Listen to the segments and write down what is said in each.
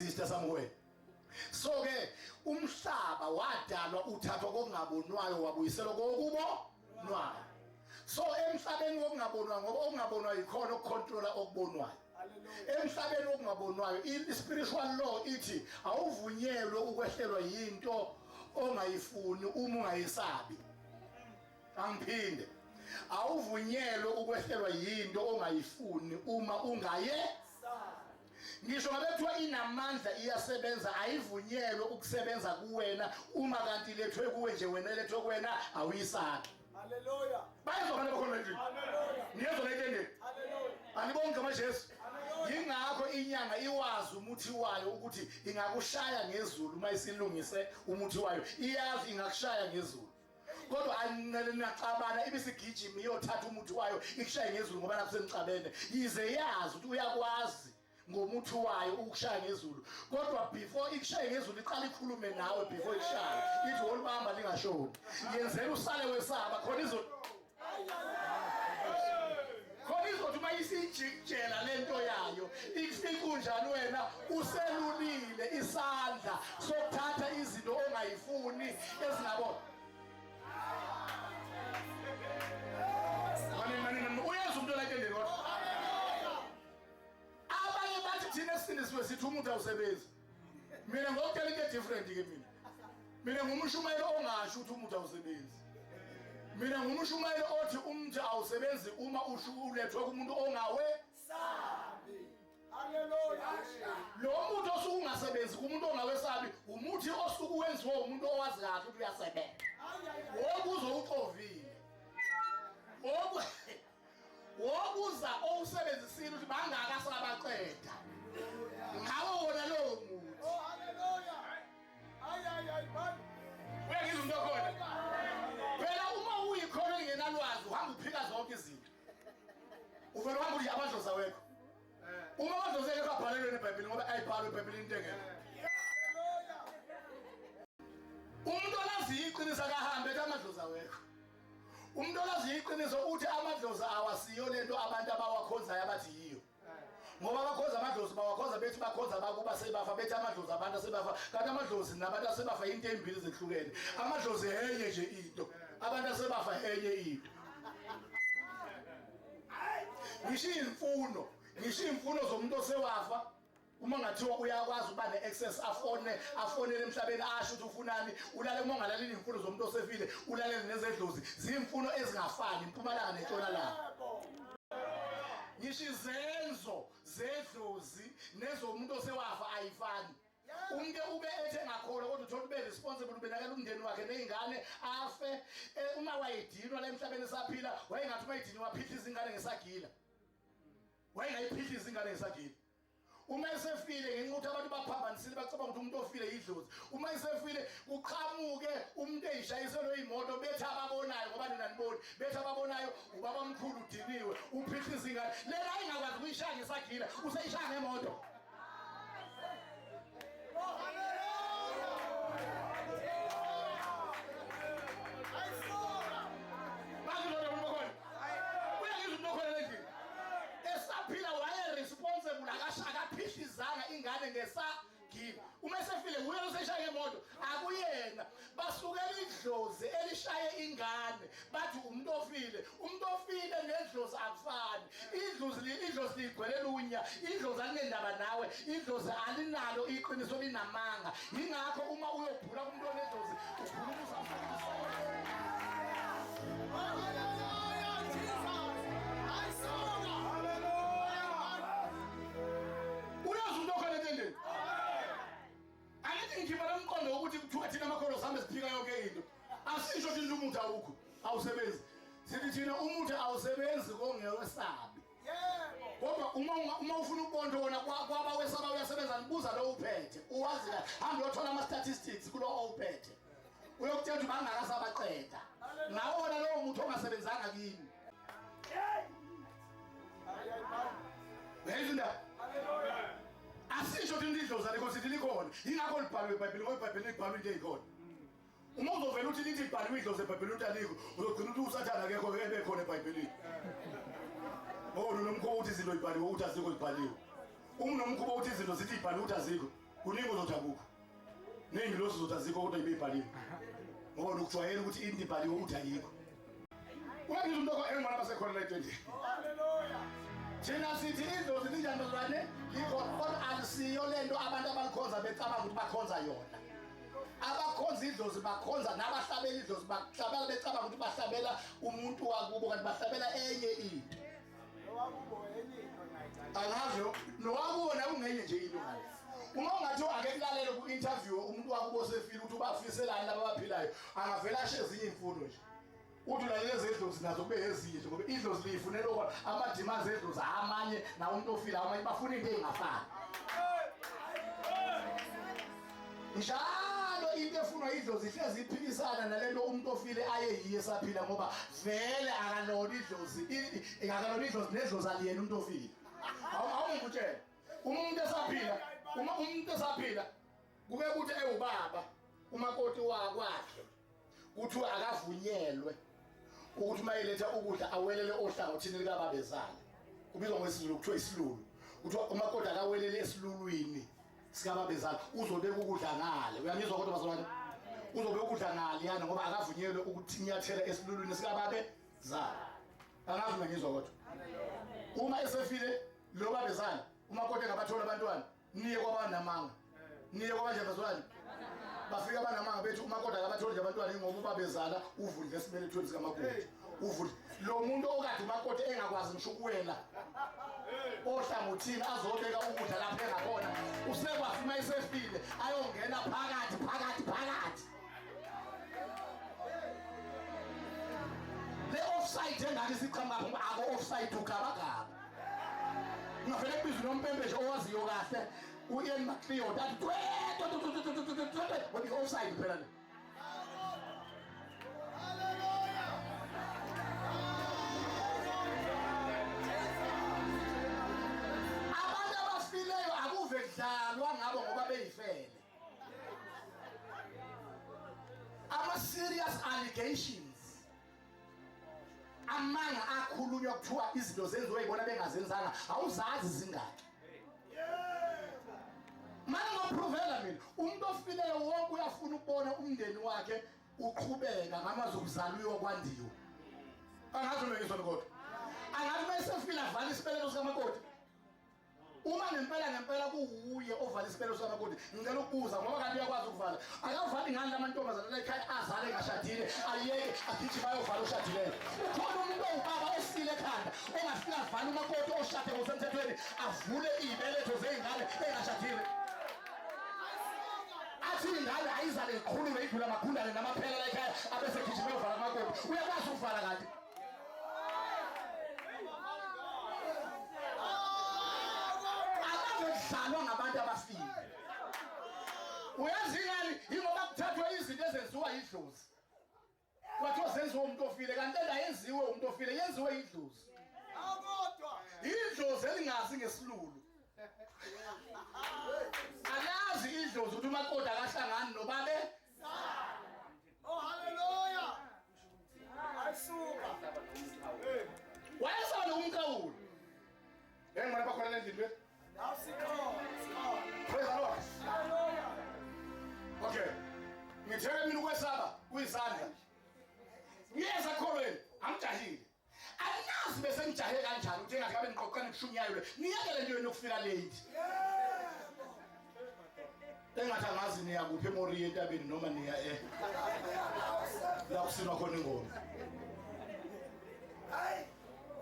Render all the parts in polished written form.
Sister somewhere. So ke umhlaba wadalwa uthathwa kokungabonwayo wabuyiselwa kokubonwayo. So emhlabeni wokungabonwayo ngoba okungabonwayo yikhona okucontrola okubonwayo. Emhlabeni wokungabonwayo i-spiritual law ithi awuvunyelwe ukwehlelwa yinto ongayifuni uma ungayisabi. Angiphinde. Awuvunyelwe ukwehlelwa yinto ongayifuni uma ungaye ngisho ngabe kuthiwa inamandla iyasebenza ayivunyelwe ukusebenza kuwena uma kanti ilethwe kuwe nje wena elethwe kuwena awuyisabi. Haleluya. Bayezwa abantu abakhona endlini. Haleluya. Niyezwa le endlini. Haleluya. Anibongi igama Jesu. Haleluya. Yingakho inyanga iwazi umuthi wayo ukuthi ingakushaya ngezulu uma isilungise umuthi wayo. Iyazi ingakushaya ngezulu. Kodwa aninele nixabana ibisigijima iyothatha umuthi wayo ikushaye ngezulu ngoba lapho senixabene. Yize yazi ukuthi uyakwazi ngomuthi wayo ukushaya ngezulu kodwa before ikushaye ngezulu iqala ikhulume nawe before ikushaye ithi wolibamba lingashoni yenzela usale wesaba khona izo khona izothi uma isijikijela lento yayo ikufika unjani wena uselulile isandla sokuthatha izinto ongayifuni ezingabo Manini manini uyezwa umuntu olayitendeni kodwa abanye bathi thina esindisiwe sithi umuntu awusebenzi mina ngokutshela into edifferent ke mina mina ngumshumayeli ongasho ukuthi umuthi awusebenzi mina ngumshumayeli othi umuthi awusebenzi uma usho ulethwe kumuntu ongawe Sabi. Haleluya. Lo muthi osuke ungasebenzi kumuntu ongawesabi umuthi osuke wenziwe umuntu owazi kahle ukuthi uyasebenza wokuzo uxovile woku wokuza owusebenzisile ukuthi bangaka sabaqeda ngawo wona lowo muthi. Oh haleluya. Ay ay ay man. Uyangizwa umuntu okhona? Phela uma uyikhona elingenalwazi uhamba uphika zonke izinto. Uvela uhamba udla amadlozi awekho. Uma amadlozi engekho abhalelwe eBhayibhelini ngoba ayibhalwe eBhayibhelini into engekho. Umuntu olaziyo iqiniso akahambe ethi amadlozi awekho. Umuntu olaziyo iqiniso uthi amadlozi awasiyo lento abantu abawakhonzayo abathi yiyo. Ngoba abakhonza amadlozi bawakhonza bethi bakhonza abakuba sebafa bethi amadlozi abantu asebafa kanti amadlozi nabantu asebafa into ezimbili zehlukene. Amadlozi enye nje into. Abantu asebafa enye into. Ngisho imfuno, ngisho imfuno zomuntu osewafa uma ngathiwa uyakwazi ukuba ne-access afone afonele emhlabeni asho ukuthi ufunani ulale uma ungalaleli iy'mfuno zomuntu osefile ulalele nezedlozi ziyimfuno ezingafani impumalanga nentshonalanga ngisho izenzo zedlozi nezomuntu osewafa ayifani umuntu ube ethe ngakholwa kodwa uthola ube responsible ubenakela umndeni wakhe nezingane afe uma wayedinwa la emhlabeni esaphila wayengathi uma ediniwe waphihla izingane ngesagila wayengayiphihla izingane ngesagila uma esefile ngenxa ukuthi abantu baphambanisile bacabanga ukuthi umuntu ofile yidlozi uma esefile kuqhamuke umuntu eyishayiselwe imoto bethi ababonayo ngoba nina niboni bethi ababonayo ubaba mkhulu udiniwe uphihla izingane lena ayingakwazi ukuyishaya ngesagila useyishaya ngemoto. Esaphila waye responsible akaphihlizanga ingane ngesagila uma esefile nguye oseshaye imoto akuyena basukela idlozi elishaye ingane bathi umuntu ofile umuntu ofile nedlozi akufani idlozi idlozi ligcwele lunya idlozi alinendaba nawe idlozi alinalo iqiniso linamanga yingakho uma uyobhula kumuntu onedlozi ubhula umusa. Uyazi umuntu okhona etendeni angithi ngikhipha lo mqondo wokuthi kuthiwa thina amakholwa sihambe siphika yonke into asisho thina umuthi awukho awusebenzi sithi thina umuthi awusebenzi kongewesabi kodwa uma uma ufuna ukubona wona kwaba wesaba uyasebenza nibuza lo uphethe uwazi kahle hamba uyothola ama statistics kulo owuphethe uyokutshela ukuthi bangakasabaqeda ngawona lowo muthi ongasebenzanga kimi. Uyayizwa indaba? Asisho ukuthi idlozi alikho sithi likhona. Yingakho libhalwe eBhayibhelini ngoba iBhayibheli libhalwe into eyikhona. Uma uzovela uthi lithi libhaliwe idlozi eBhayibhelini uthi alikho, uzogcina ukuthi uSathane akekho ebekhona eBhayibhelini. Ngoba unomkhuba uthi izinto ibhaliwe uthi azikho zibhaliwe. Uma unomkhuba uthi izinto zithi ibhaliwe uthi azikho. Kuningi uzothi akukho. Ney'ngilosi uzothi azikho kodwa ibe ibhaliwe. Ngoba nokujwayela ukuthi into ibhaliwe uthi ayikho. Ungangizwa umuntu engibona basekhona la etendeni. Hallelujah. Thina sithi idlozi linjani bazalwane? Likhona kodwa alisiyo lento abantu abalikhonza becabanga ukuthi bakhonza yona. Abakhonza idlozi bakhonza nabahlabela idlozi bahlabela becabanga ukuthi bahlabela umuntu wakubo kanti bahlabela enye into. Angazi nowakubo nawe ungenye nje into ngayo. Uma ungathi ake kulalele ku-interview umuntu wakubo osefile ukuthi ubafiselani laba abaphilayo angavele asho ezinye iy'mfundo nje. Uthi ulalela ezedlozi nazo kube ezinye nje ngoba idlozi liyifunela okona ama-demands edlozi amanye nawo umuntu ofile amanye bafuna into ey'ngafani. Njalo into efunwa idlozi ihlezi iphikisana nalento umuntu ofile aye yiye esaphila ngoba vele akalona idlozi akalona idlozi nedlozi aliyena umuntu ofile. Awungikutshela. Uma umuntu esaphila, uma umuntu esaphila kuke kuthi ewubaba umakoti wakwakhe kuthiwa akavunyelwe ukuthi uma eletha ukudla awelele ohlangothini likababezala. Kubizwa ngesiZulu kuthiwa isilulu. Kuthiwa umakoti akawelele esilulwini sikababezala uzobeka ukudla ngale. Uyangizwa kodwa bazalwane? Uzobeka ukudla ngale yana ngoba akavunyelwe ukuthi inyathela esilulwini sikababezala. Angazi ngiyangizwa kodwa. Uma esefile lo babezala umakoti engabathola abantwana niye kwabanamanga. Niye kwabanje bazalwane. Bafika abanamanga bethi umakoti akabatholi nje abantwana ingoba ubabezala uvundle esibelethweni sikamakoti. Uvundle lo muntu okade umakoti engakwazi ngisho ukuwela ohlangothini azobeka ukudla lapho engakhona usekwazi uma esefile ayongena phakathi phakathi phakathi. Le offside engaka isiqhamuka ngoba ako offside ugabagaba. Ungavele kubizwe nompempe nje owaziyo kahle u-Ian McLeod athi twe twe twe twe twe twe twe twe ngoba i-offside phela le. Abantu abafileyo akuve kudlalwa ngabo ngoba beyifele. Ama-serious allegations amanga akhulunywa kuthiwa izinto zenziwe yibona bengazenzanga awuzazi zingaki. Manje ngoprovela mina umuntu ofileyo wonke uyafuna ukubona umndeni wakhe uqhubeka ngamazwi okuzala uyokwandiwa. Angazi noma ngizwa kodwa. Angathi uma esefile avale isibeletho sikamakoti. Uma ngempela ngempela kuwuye ovala isibeletho sikamakoti, ngicela ukubuza ngoba kanti uyakwazi ukuvala. Akavali ngani lamantombazane la ekhaya azale engashadile, ayeke agijima ayovala oshadileyo. Ukhona umuntu owubaba osile ekhanda ongafika avale umakoti oshade ngokusemthethweni avule iy'beletho zey'ngane engashadile. Athi ingane ayizale iqhulume idlule amagundane namaphela la ekhaya abese gijima ayovala umakoti. Uyakwazi ukuvala kanti. Akazodlalwa ngabantu abafile. Uyazi ngani? Ingoba kuthathwe izinto ezenziwa yidlozi. Kwathiwa zenziwe umuntu ofile kanti lento ayenziwe umuntu ofile yenziwe yidlozi. Idlozi elingazi ngesilulu. Alazi idlozi ukuthi umakoti akahlangani nobabe. Oh hallelujah. Ayisuka. Wayesaba umqawulo. Ngeke bakhona endlini le. Now sikhona, sikhona. Praise the Lord. Hallelujah. Okay. Ngithele mina ukwesaba kuyisandla. Ngiyeza kholweni, angijahile. Anazi bese ngijahe kanjani ukuthi engathi ngabe ngiqoqana kushunyayelwe le. Niyeke le nto yenu yokufika late. Engathi angazi niya kuphi eMoriya entabeni noma niya e la kusinwa khona ingoma.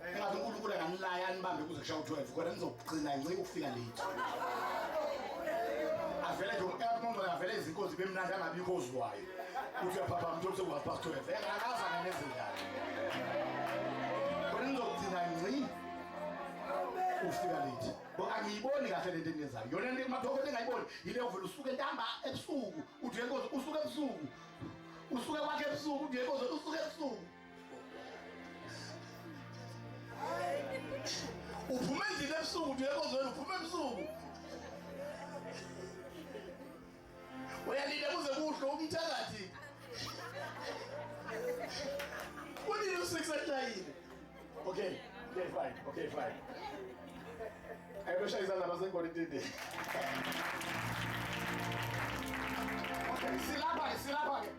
Engathi uNkulunkulu anganilaya anibambe kuze kushaye u-12 kodwa nizogcina nci ukufika late. Avele nje umuntu avele izinkonzo bemnandi angabikho ozwayo. Uthi uyaphapha umuntu seku half past 12. Engakaze angeneze njani. Kodwa nizogcina nci ukufika late. Bo angiyiboni kahle lento engiyenzayo. Yona into emathoko engayiboni yile uvela usuke ntamba ebusuku uthi yenkonzo usuke ebusuku. Usuke kwakhe ebusuku uthi yenkonzo usuke ebusuku. Uphume endlini ebusuku uthi yenkonzweni uphume ebusuku. Uyalinda kuze kuhlwe umthakathi. Kunini u-6 eshayile? Okay, okay fine, okay fine. Ayibeshaya izandla baseNgolitini. Lapha ke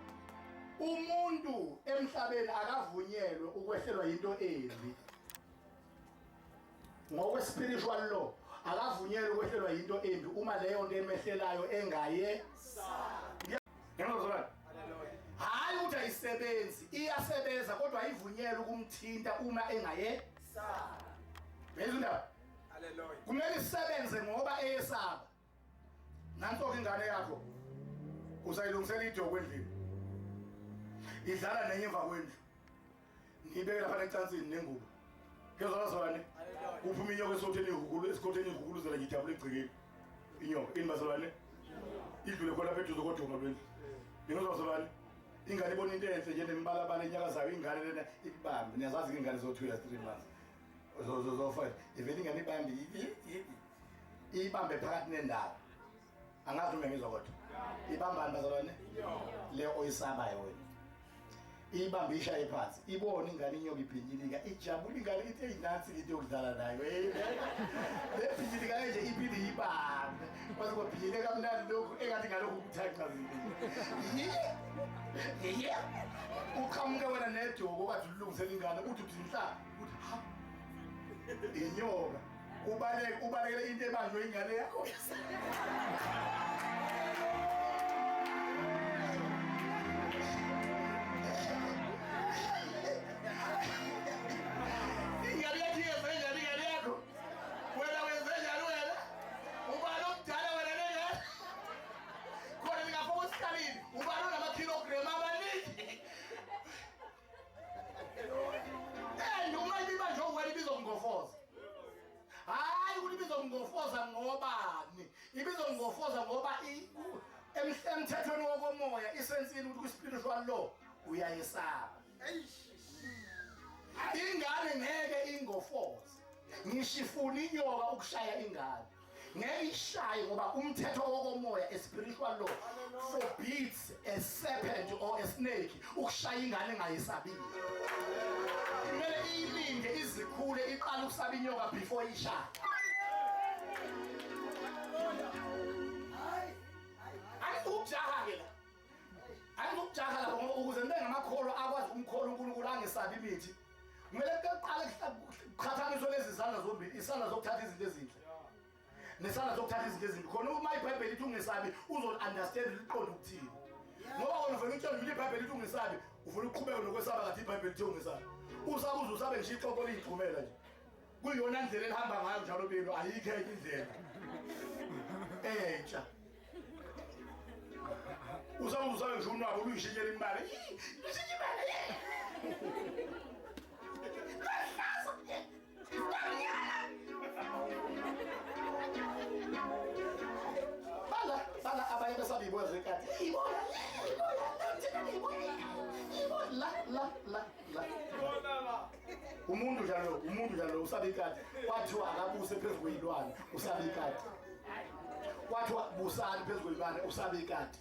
umuntu emhlabeni akavunyelwe ukwehlelwa yinto embi. Ngokwe spiritual law akavunyelwe ukwehlelwa yinto embi uma leyo nto emehlelayo engaye. Ngiyazwa. Hayi ukuthi ayisebenzi, iyasebenza kodwa ayivunyelwe ukumthinta uma engaye. Bezwa indaba? Hallelujah. Kumele isebenze ngoba eyesaba. Nanso-ke ingane yakho usayilungisela idoko endlini. Idlala nenye emva kwendlu. Niyibeke lapha ecansini nengubo. Kezwa bazalwane? Kuphuma inyoka esotheni ihukulu, esikhotheni ihukuluzela nje ijabule egcekeni. Inyoka, ini bazalwane? Idlule khona lapha eduze kodonga lwendlu. Ningezwa bazalwane? Ingane ibona into enhle nje nemibalabala enyakazayo, ingane lena ikubambe. Niyazazi ke ingane zo-2 years, 3 months. Zo-5. Ivele ingane ibambe, ibambe phakathi nendawo. Angazi noma ngizwa kodwa. Ibambani bazalwane? Le oyisabayo wena. Ibambe ishaye phansi. Ibone ingane inyoka ibhinyilika, ijabule ingane ithi hey nansi into yokudlala nayo. Hey. Le bhinyilika nje iphinde ibambe. Kwaze kwabhinyileka kamnandi lokhu engathi ngalokhu kuthanqazile. Yeah. Uqhamuke wena nedoko okade ulungisela ingane uthi uthi nhla uthi ha. Inyoka. Ubaleke ubalekele into ebanjwe ingane yakho. Ingane yakho iyenze njani ingane yakho? Wena wenze njani wena? Ubani omdala wena nengane? Khona ningafaka esikalini, ubani onamakhilogremu amaningi? And uma ibibanjwe wena ibizongofoza. Hayi ukuthi ibizongofoza ngobani? Ibizongofoza ngoba emthethweni wokomoya isensini ukuthi ku-spiritual law uyayesaba. Ingane ngeke ingofoze. Ngisho ifuna inyoka ukushaya ingane. Ngeke ishaye ngoba umthetho wokomoya, a spiritual law forbids a serpent or a snake ukushaya ingane engayesabile. Kumele iyilinde izikhule iqale ukusaba inyoka before ishaye. Angikujaha ke la. Angikujaha lapho ngoba ukuze nibe ngamakholwa akwazi ukumkholwa uNkulunkulu angesabi imithi. Kumele kuqale kuqhathaniswe lezi zandla zombili, isandla sokuthatha izinto ezinhle nesandla sokuthatha izinto ezimbi. Khona uma iBhayibheli ithi ungesabi uzo-understand liqonde ukuthini. Ngoba wena uvele utshele ukuthi iBhayibheli ithi ungesabi, ufuna ukuqhubeka nokwesaba kathi iBhayibheli ithi ungesabi. Usaba uze usabe nje ixoxo liyigxumela nje. Kuyiyona ndlela elihamba ngayo njalo belu, ayikho enye indlela entsha. Usaba uze usabe nje unwabo luyishintshela imibala. Lushintsha imibala. Bala, bala abanye besaba iboya zekati. Iboya, iboya, iboya, iboya, la, la, la, la. Umuntu njalo, umuntu njalo usaba ikati. Kwathiwa akabuse phezu kweyilwane, usaba ikati. Kwathiwa busani phezu kweyilwane, usaba ikati.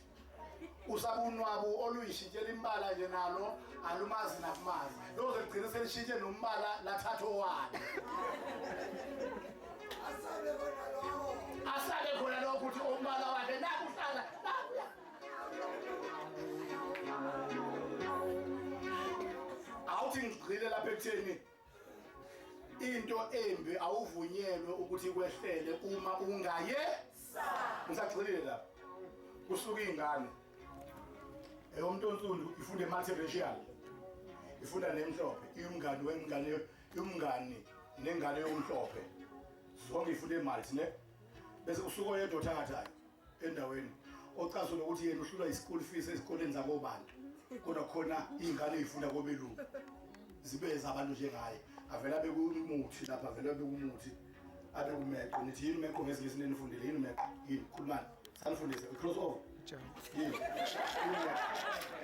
Usaba unwabu oluyishintshela imbala nje nalo alumazi nakumazi. Loze ligcine selishintshe nombala lathatha owalo. Asabe khona lokho. Asabe khona lokho ukuthi umbala wakhe nakuhlala nakuya. Awuthi ngigxile lapha ekutheni into embi awuvunyelwe ukuthi ikwehlele uma ungaye. Ngisagxilile lapha. Kusuka ingane eyomuntu onsundu ifunda e-multiracial, ifunda nemhlophe, iyumngani wengane, umngani nengane yomhlophe, zonke ifunda e-multi ne. Bese kusuka oyedwa othakathayo endaweni ocasula ukuthi yena uhlulwa i-school fees ezikoleni zakobantu, kodwa khona iy'ngane ey'funda kobelungu zibe zabantu njengaye. Avele abe kumuthi lapha, avele abe kumuthi, abe kumeqo. Nithi yini umeqo ngesiNgisi? Nenifundile yini umeqo? Yini? Khulumani, sanifundise i-cross over. Yini?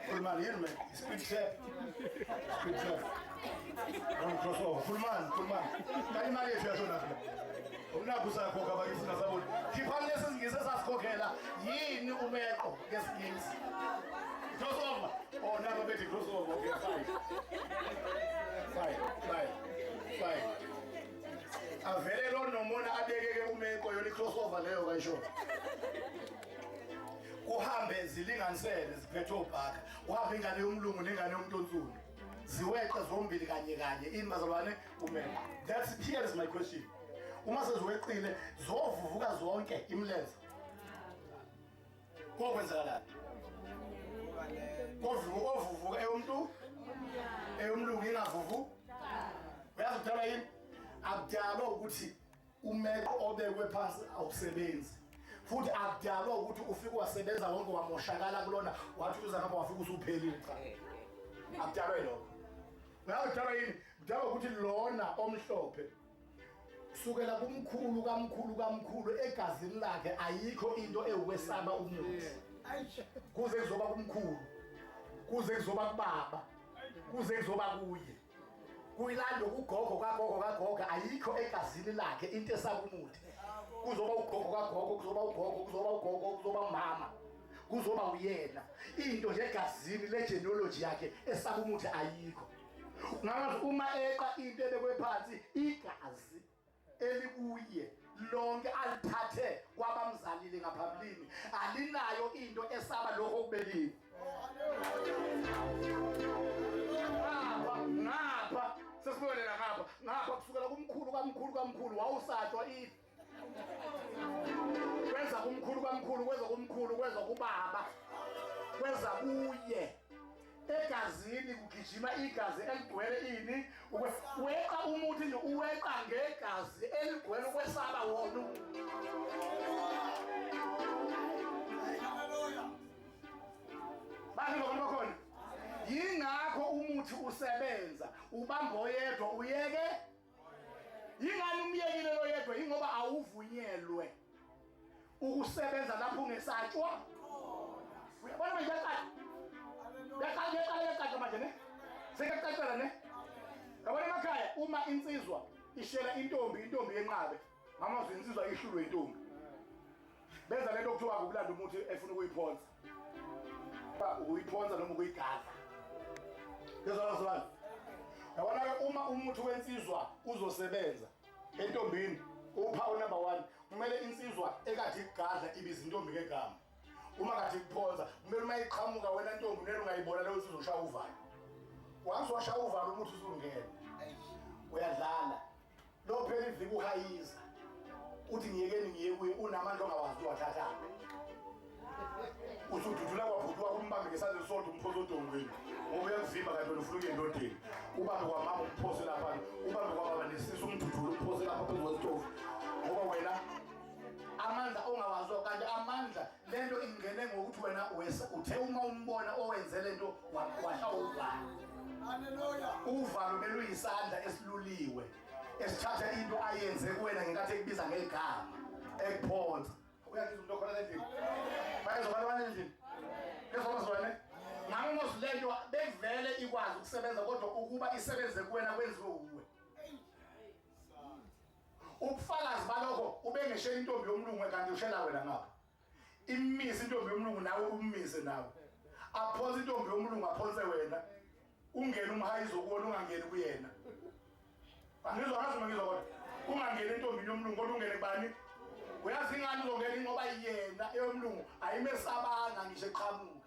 Khulumani, yini umeqo? Speed trap, speed trap noma cross over? Khulumani, khulumani. Kanti imali yethu yashona phi? Unakho usakhokha bakithi nasabona. Khiphani lesi siNgisi esasikhokhela. Yini umeqo ngesiNgisi? Cross over. Oh, nabo bethi cross over. Okay, fine. Fine, fine, fine. Avele lo nomona abekeke umeqo yona i-cross over leyo kayisho. Kuhambe Zihambe zilinganisele ziphethe obhaka. Uhambe ingane yomlungu nengane yomuntu onsundu. Ziweqe zombili kanye kanye. Ini bazalwane umele. That's here is my question. Uma seziweqile zovuvuka zonke imilenze. Kokwenzakalani? Kovuvuka ovuvuka eyomuntu eyomlungu ingavuvu. Uyazi kudalwa yini? Akudalwa ukuthi umeqo obekwe phansi awusebenzi. Futhi akudalwa ukuthi ufike wasebenza wonke wamoshakala kulona wathi uza ngapha wafika usuphelile cha. Akudalwa yilokho. Uyazi kudalwa yini? Kudalwa ukuthi lona omhlophe kusukela kumkhulu kamkhulu kamkhulu egazini lakhe ayikho into ewukwesaba umuthi. Kuze kuzoba kumkhulu, kuze kuzoba kubaba, kuze kuzoba kuye. Kuyilando kugogo kagogo kagogo ayikho egazini lakhe into esaba umuthi. Kuzoba ugogo kagogo, kuzoba ugogo, kuzoba ugogo, kuzoba umama. Kuzoba uyena. Into nje egazini le genealogy yakhe esaba umuthi ayikho. Ngathi uma eqa into ebekwe phansi igazi elikuye lonke alithathe kwabamzalile ngaphambilini alinayo into esaba lokho okubekiwe. Ngapha ngapha sesibuyelela ngapha ngapha kusukela kumkhulu kamkhulu kamkhulu wawusatshwa ifi. Kwenza kumkhulu kamkhulu kwenza kumkhulu kwenza kubaba kwenza kuye. Egazini kugijima igazi eligcwele ini weqa umuthi nje uweqa ngegazi eligcwele ukwesaba wona. Hallelujah. Bantu abantu bakhona. Yingakho umuthi usebenza ubamba oyedwa uyeke. Yingani umyekile lo yedwa? Ingoba awuvunyelwe ukusebenza lapho ungesatshwa. Uyabona manje yaqala. Yaqala yaqala yaqala manje ne. Sekaqaqela ne. Yabona emakhaya uma insizwa ishela intombi intombi yenqabe. Ngamazwi insizwa ihlulwe intombi. Benza lento okuthiwa ukulanda umuthi efuna ukuyiphonsa. Ukuyiphonsa noma ukuyigadla. Ngezwa bazalwane. Yabona ke uma umuthi wensizwa uzosebenza entombini uphawu number 1 kumele insizwa ekade ikugadla ibiza intombi ngegama. Uma kade ikuphonsa kumele uma iqhamuka wena ntombi nelo ungayibona leyo nsizwa ushaya uvalo. Once washaya uvalo umuthi usungena. Uyadlala. Lo phela iviki uhayiza. Uthi ngiyekeni ngiye kuye unamandla ongawazi uwathathaphi. Usududula kwabhuti wakho umbambe ngesandla esisodwa umphose odongweni. Ngoba uyakuvimba kanti wena ufuna ukuya endodeni. Ubambe kwamama umphose lapha, ubambe kwababa nesisu umdudule umphose lapha phezu kwesitofu. Ngoba wena amandla ongawazi kanti amandla lento ingene ngokuthi wena uthe uma umbona owenze lento washaya uvalo. Hallelujah. Uvalo beluyisandla esiluliwe esithatha into ayenze kuwena ngenkathi ekubiza ngegama ekuphonsa. Uyakizwa umuntu okhona endlini? Bayezwa abantu endlini? Ngezwa bazwane? Ngakho lento bekuvele ikwazi ukusebenza kodwa ukuba isebenze kuwena kwenziwe uwe. Ubufakazi balokho ubengeshela intombi yomlungu kanti ushela wena ngapha. Imise intombi yomlungu nawe ummise nawe. Aphonse intombi yomlungu aphonse wena. Ungene umhayizo kuwona ungangeni kuyena. Angizwa ngazi ngizwa kodwa. Ungangeni intombi yomlungu kodwa ungene kubani? Uyazi ingane uzongena ngoba yena eyomlungu ayimesabanga ngisho eqhamuka.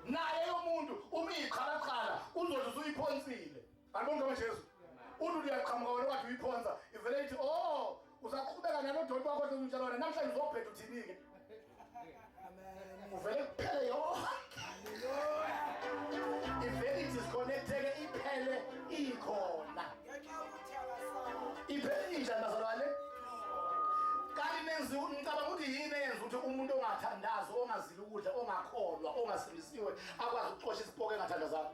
Naye yomuntu uma iqhalaqhala uzothi usuyiphonsile. Alibonke uJesu. Uthi uyaqhamuka wena wathi uyiphonsa ivele ithi oh usaqhubeka nalo doti wakho ozotshela wena namhlanje uzophetha uthini ke. Amen. Uvele kuphele yonke. Hallelujah. Ivele idisconnecteke iphele ikhona. Ngenxa yokuthi akasazi. Iphele injani bazalwane? Kanti nenzi ngicabanga ukuthi yini eyenza ukuthi umuntu ongathandazi, ongazili ukudla, ongakholwa, ongasindisiwe akwazi ukuxosha isipoko engathandazanga.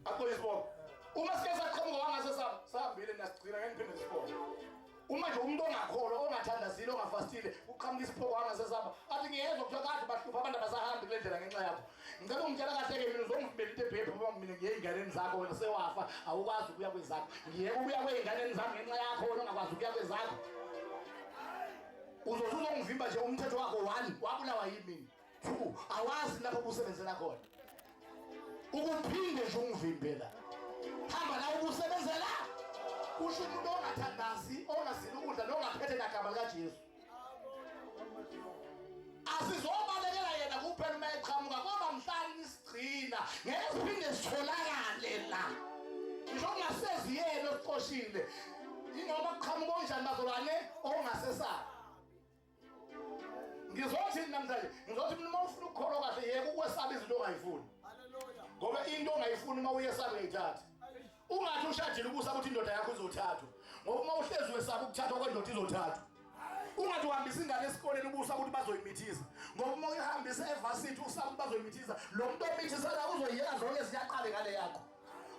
Axoshe isipoko. Uma sike saqhamuka wangase sahambile nasigcina ngeke ngiphinde sibone. Uma nje umuntu ongakholwa, ongathandazile, ongafastile, uqhamuka isipoko wangase sahamba. Athi ngiyezwa kuthiwa kade bahlupha abantu abasahambi kule ndlela ngenxa yakho. Ngicela ungitshela kahle ke mina uzongivimela into ebhebhe ngoba mina ngiye ey'nganeni zakho wena sewafa awukwazi ukuya kwezakho. Ngiyeke ukuya kwey'nganeni zami ngenxa yakho wena ongakwazi ukuya kwezakho. Uzothi uzongivimba nje umthetho wakho 1 wabulawa yimi. 2 awazi lapho ubusebenzela khona. Ukuphinde nje ungivimbela. Hamba la ubusebenzela. Usho umuntu ongathandazi, ongazili ukudla nongaphethe nagama likaJesu. Asizobalekela yena Ngeke siphinde sitholakale la. Ngisho kungaseziyelo esiqoshile. Inoma kuqhamuka onjani bazalwane ongasesabi. Ngizothi namhlanje, ngizothi mina uma ufuna ukukholwa kahle yeka ukwesaba izinto ongayifuni. Ngoba into ongayifuni uma uyesaba uyayithatha. Ungathi ushadile ukusaba ukuthi indoda yakho izothathwa. Ngoba uma uhlezi wesaba ukuthathwa kwendoda izothathwa. Ungathi uhambisa ingane esikoleni ubusaba ukuthi bazoyimithisa. Ngoba uma uyihambisa evarsity usaba ukuthi bazoyimithisa, lo muntu omithisela uzoyiyeka zonke ziyaqale ngale yakho.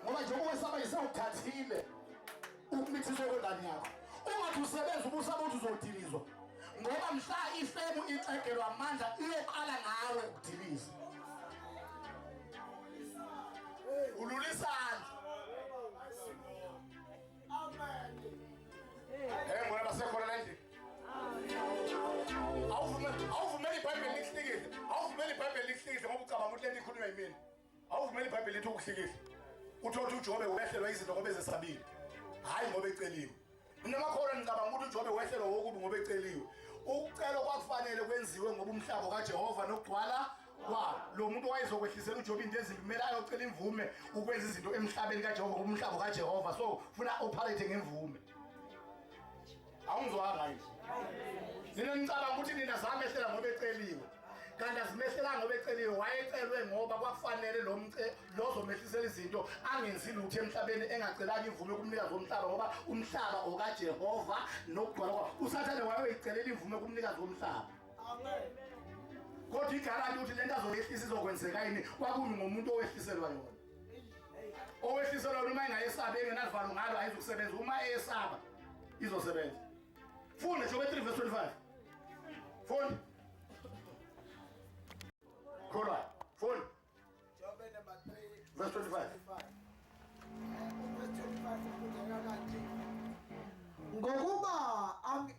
Ngoba njengoba wesaba isewuthathile ukumithiswa kwengane yakho. Ungathi usebenza ubusaba ukuthi uzodilizwa. Ngoba mhla ifemu ixegelwa amandla iyoqala ngawe ukudiliza. Ulula isandla. Hey ngibona basekhona la endlini. Awuvumeli awuvumeli iBhayibheli likuhlikihle. Awuvumeli iBhayibheli likuhlikihle ngoba ucabanga ukuthi lento ikhulunywa yimina. Awuvumeli iBhayibheli lithi ukuhlikihle. Uthole ukuthi uJobe wehlelwa izinto ngoba ezesabile. Hayi ngoba eceliwe. Mina makholwa ngicabanga ukuthi uJobe wehlelwa wokubi ngoba eceliwe. Ukucela kwakufanele kwenziwe ngoba umhlaba kaJehova nokugcwala kwa lo muntu wayezokwehlisela uJobe into ezimbi kumele ayocela imvume ukwenza izinto emhlabeni kaJehova ngoba umhlaba kaJehova so funa operate ngemvume. Awungizwanga yini? Nina nicabanga ukuthi nina zamehlela ngoba eceliwe. Kanti azimehlelanga ngoba eceliwe, wayecelwe ngoba kwakufanele lo mce lozomehlisela izinto angenzi lutho emhlabeni engacelanga imvume kumnikazi womhlaba ngoba umhlaba okaJehova nokugcwala kwawo. USathane wayeyicelela imvume kumnikazi womhlaba. Amen. Kodwa igaranti ukuthi lento azoyehlisa izokwenzeka yini kwakumi ngomuntu owehliselwa yona. Owehliselwa yona uma engayesabi engenavalo ngalo ayizukusebenza uma eyesaba izosebenza. Funda Jobe 3 verse 25. Funda. Kholwa. Funda. Jobe number 3 Verse 25. Verse 25 ufundeka kanje. Ngokuba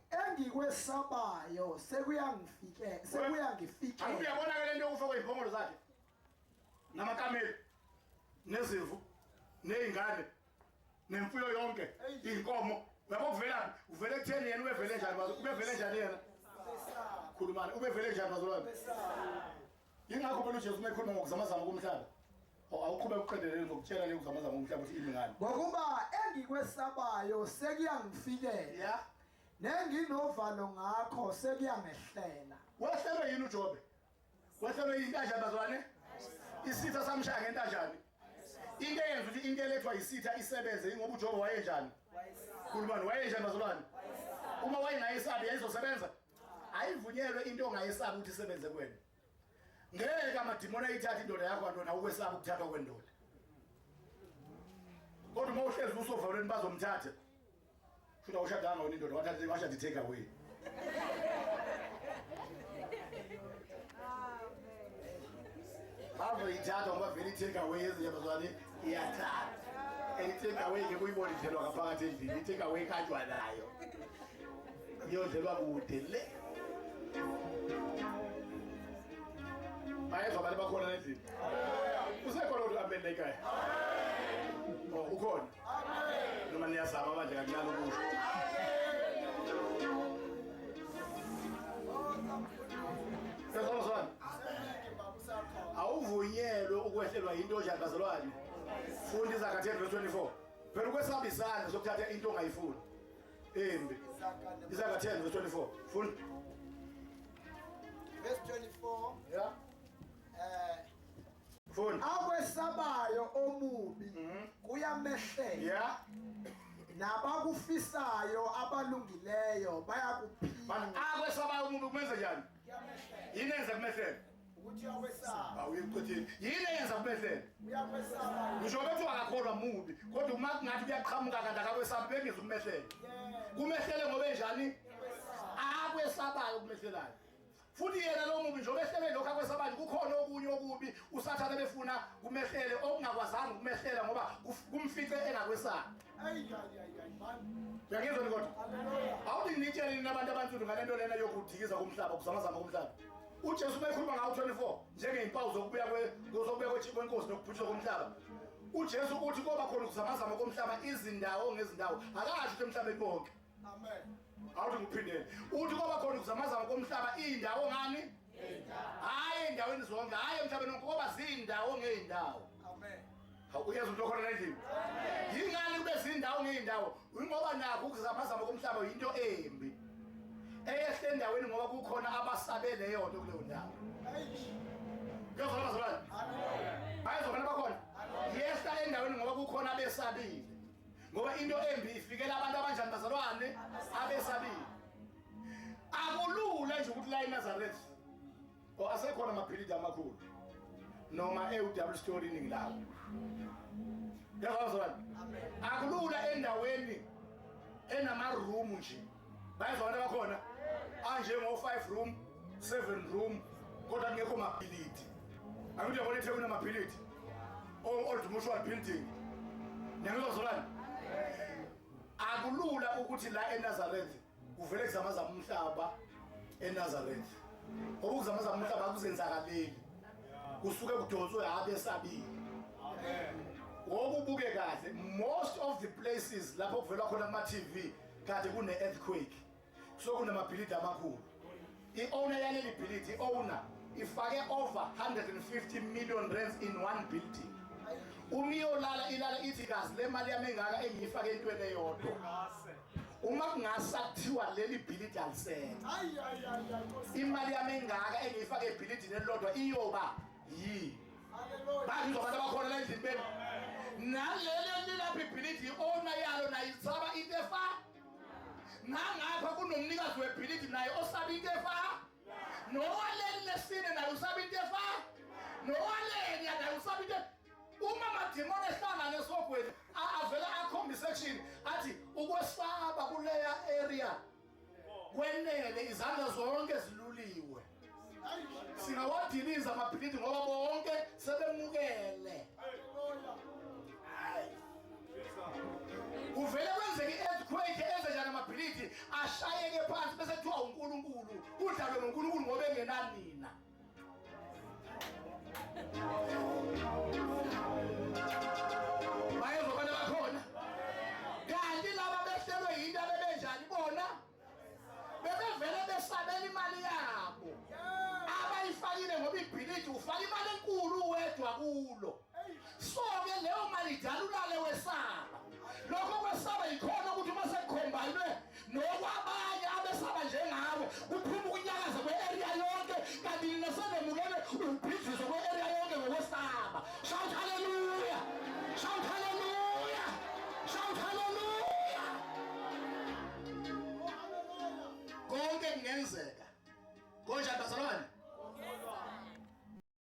engikwesabayo sekuyangifike sekuyangifikela. Angithi uyabona ke lento yokufa kwezimbongolo zakhe. Namakameli nezimvu nezingane nemfuyo yonke inkomo uyabo kuvelaphi uvele ekutheni yena ubevele njani bazo ubevele njani yena khulumani ubevele njani bazalwane yingakho phela uJesu uma ekhuluma ngokuzamazama komhlaba awuqhubeka uqedelele ngizokutshela le kuzamazama komhlaba ukuthi imi ngani Ngokuba engikwesabayo sekuyangifikela ya nenginovalo ngakho sekuyangehlela. Wehlelwe yini uJobe? Wehlelwe yini kanjani bazalwane? Isitha samshaya ngento kanjani? Into eyenza ukuthi into elethwa yisitha isebenze ingoba uJobe wayenjani? Khulumani wayenjani bazalwane? Uma wayengayesabi yayizosebenza? Ayivunyelwe into ongayesabi ukuthi isebenze kuwena. Ngeke amadimoni ayithathe indoda yakho kanti wena ukwesaba ukuthathwa kwendoda. Kodwa uma uhlezi usovalweni bazomthatha. Shuthi awushadanga wena indoda wathatha washada i-take away. Bazoyithatha ngoba vele i-take away ezinye bazalwane iyathatha. And i-take away ngeke uyibone idlelwa ngaphakathi endlini, i-take away ikhanjwa nayo. Iyodlelwa kude le. Bayezwa abantu bakhona endlini. Usekhona ukuthi amen la ekhaya. Oh, ukhona. Noma niyazama manje kancane ukusho. Sezwa Awuvunyelwe ukwehlelwa yinto onjani bazalwane. Funda iZaga 10 verse 24. Phela ukwesaba isandla sokuthatha into ongayifuni. Embi. Izaga 10 verse 24. Funda. Verse 24. Yeah. Funda. Akwesabayo omubi kuyamehlela. Yeah. Nabakufisayo abalungileyo bayakuphiwa. But akwesabayo omubi kumenze njani? Yini enza kumehlela? Ukuthi uyakwesaba. Awuyiqothile. Yini eyenza kumehlela? Uyakwesaba. Ngisho bethiwa akakholwa mubi, kodwa uma kungathi kuyaqhamuka kanti akakwesabi bengeza ukumehlele. Kumehlele ngoba enjani? Akwesabayo kumehlelayo. Futhi yena lo mubi njengoba ehlele lokho akwesabayo kukhona okunye okubi uSathane befuna kumehlele okungakwazanga ukumehlela ngoba kumfice engakwesabi. Ay ay ay ay man. Uyangizwa ni kodwa? Hallelujah. Awuthi nitshele nina abantu abansundu ngale nto lena yokudikiza komhlaba ukuzamazama komhlaba. UJesu uma ekhuluma ngawo 24 njengezimpawu zokubuya zokubuya kwenkosi nokuphuthiswa komhlaba. UJesu uthi koba khona ukuzamazama komhlaba izindawo ngezindawo. Akasho ukuthi emhlabeni wonke. Amen. Awuthi ngiphindele. Uthi koba khona ukuzamazama komhlaba indawo ngani? Hayi endaweni ey'ndaweni zonke, hhayi emhlabeni wonke, koba zindawo ngey'ndawo. Amen. Hawu, uyezwa into okhona la endlini? Yingani kube zindawo ngey'ndawo? Ingoba nakho ukuzamazama komhlaba yinto embi eyehle endaweni, ngoba kukhona abasabe leyo nto kuleyo ndawo. Eish. Kuyezwa bazalwane? Hallelujah. Bayezwa bakhona? Yehla endaweni ngoba kukhona abesabile. Ngoba into embi ifikela abantu abanjani bazalwane? Abesabile. Akulula nje ukuthi la eNazaretha o asekhona amabhilidi amakhulu noma ewu-double story iningi lawo. Yezwa bazalwane? Akulula endaweni enama-room nje. Bayezwa abantu abakhona? Anjengo-5 room, 7 room, kodwa kungekho mabhilidi. Angithi uyabona eThekwini amabhilidi? Old Mutual Building. Niyangizwa bazalwane? Akulula ukuthi la eNazaretha kuvele kuzamazama umhlaba eNazaretha. Ngoba ukuzamazama umhlaba akuzenzakaleli. Kusuke kudonswe abesabile. Wokubuke kahle, most of the places lapho kuvelwa khona kuma TV kade kune earthquake. So kunamabhilidi amakhulu. I-owner yaleli bhilidi, i-owner ifake over 150 million rands in one building. Uma iyolala ilala ithi kazi le mali yami engaka engiyifake entweni eyodwa. Uma kungasa kuthiwa leli bhilidi alisekho. Ay ay ay ay Nkosi. Imali yami engaka engiyifake ebhilidini elilodwa iyoba yini? Hallelujah. Bangizwa abantu abakhona la endlini bemi. Naleli elilapha ibhilidi, i-owner yalo nayo isaba into efa. Nangapha kunomnikazi webhilidi naye osaba into efa. Nowaleli lesine naye usaba into efa. Nowaleli naye usaba into. Uma amadimoni ehlangana esogweni avele akhombe isection athi ukwesaba kuleya area kwenele, izandla zonke ziluliwe. Singawadiliza amabhilidi ngoba bonke sebemukele. Hallelujah. Kuvele kwenzeke i-earthquake enze njani amabhilidi ashayeke phansi, bese kuthiwa uNkulunkulu kudlalwe ngoNkulunkulu ngoba engenanina. Bayezwa abantu abakhona? Kanti laba behlelwe yinto abebenjani bona? Bebevele besabela imali yabo abayifakile, ngoba ibhilidi ufaka imali enkulu wedwa kulo. So-ke leyo mali idala ulale wesaba. Lokho kwesaba yikhona ukuthi uma sekukhombayinwe nokwabanye abesaba njengawe, kuphuma ukunyakaza kwe-area yonke, kanti nina senemukele ubhidlizo kwe-area yonke ngokwesaba. Shout hallelujah! Shout hallelujah! Shout hallelujah!